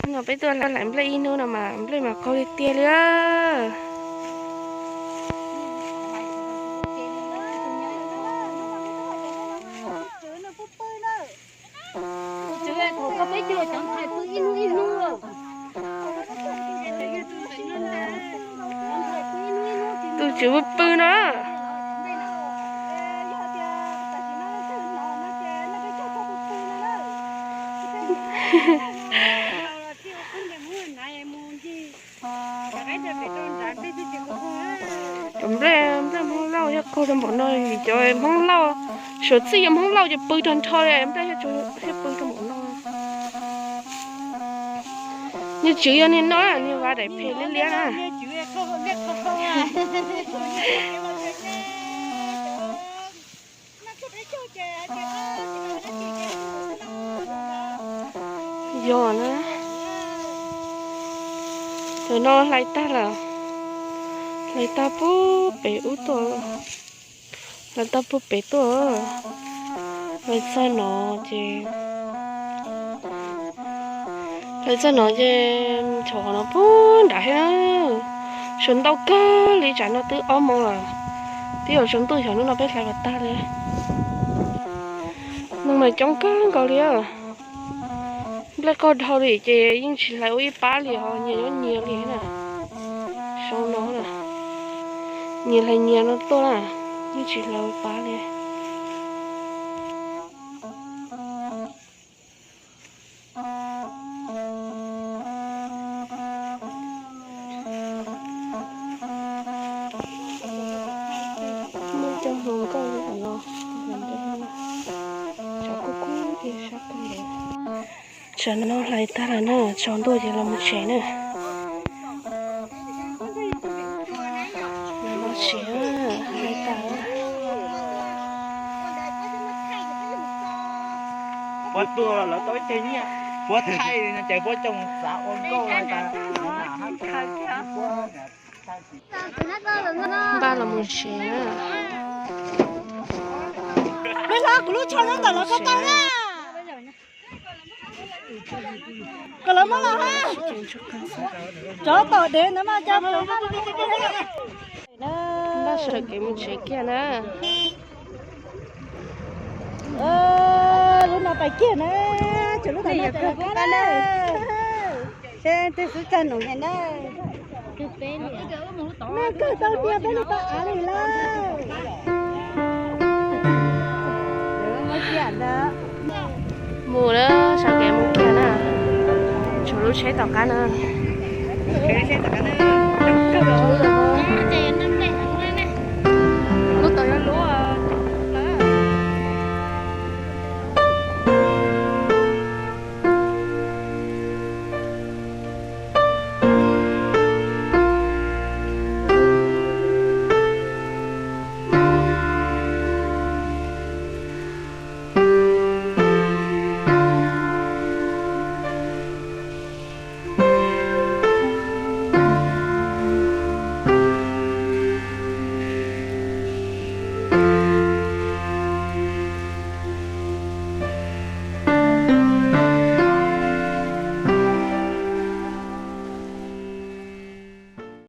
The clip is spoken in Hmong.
No peb tuaj hlais nplej ib hnub no mas nplej mas qaug tiag tiag li. Tus tswv pw pw no. Cov nplej, nplej Hmoob Lauj thiaj qaug rau npaum no, vim cov Hmoob Lauj, suav txij yog Hmoob Lauj ces pw tag nrho li, nplej thiaj pw rau npaum no. Niag tswv yog niag no, niag vaj daim phem liab liab na. Yog na. Tam no hlais tag lawm, hlais tag puag pem ub tuaj, hlais tag puag pem tuaj. Hlais txog no ces, hlais txog no ces tshov qhov no puag nram thiab. Suav ntau kawg li, tsam no twb ob moos lawm, twb yuav tsaus ntuj, xyov hnub no peb hlais puas tag li. No mas coob kawg nkaus li. Nplej qaug dhau li ces yeej tsis hlais ua ib pab li, ho nyias nyob nyias li na. Sau no na, nyias hlais nyias no tuaj na, yeej tsis hlais ua pab li. Muaj cov hluas nkauj no, tshav kub kub thiab sab kawg nkaus. Tsam no hlais tag lawm na, tsaus ntuj ces los mus tsev na. Los tsev, hlais tag. Puab tuaj lawv tau ib teg nyiaj, puab thaij no ces puab coj mus xav ua nkauj tas. Npaj los mus tsev na. Peb hlob kuv lub tsho nyob ntawm lawv ko taw na. Kom lawv muab los ha. Tsov tom dev ntawd mas cas. Npaj sawv kev mus tsev kiag na. Lub no pais kiag na. Tseem lub no pais kiag na. Seb twb xub txog nus heev na. Noj kawg tau tiag peb lub tau av li lawm. Mus na, sawv kev mus kiag na. Tshuav lub tsheb tom qab na.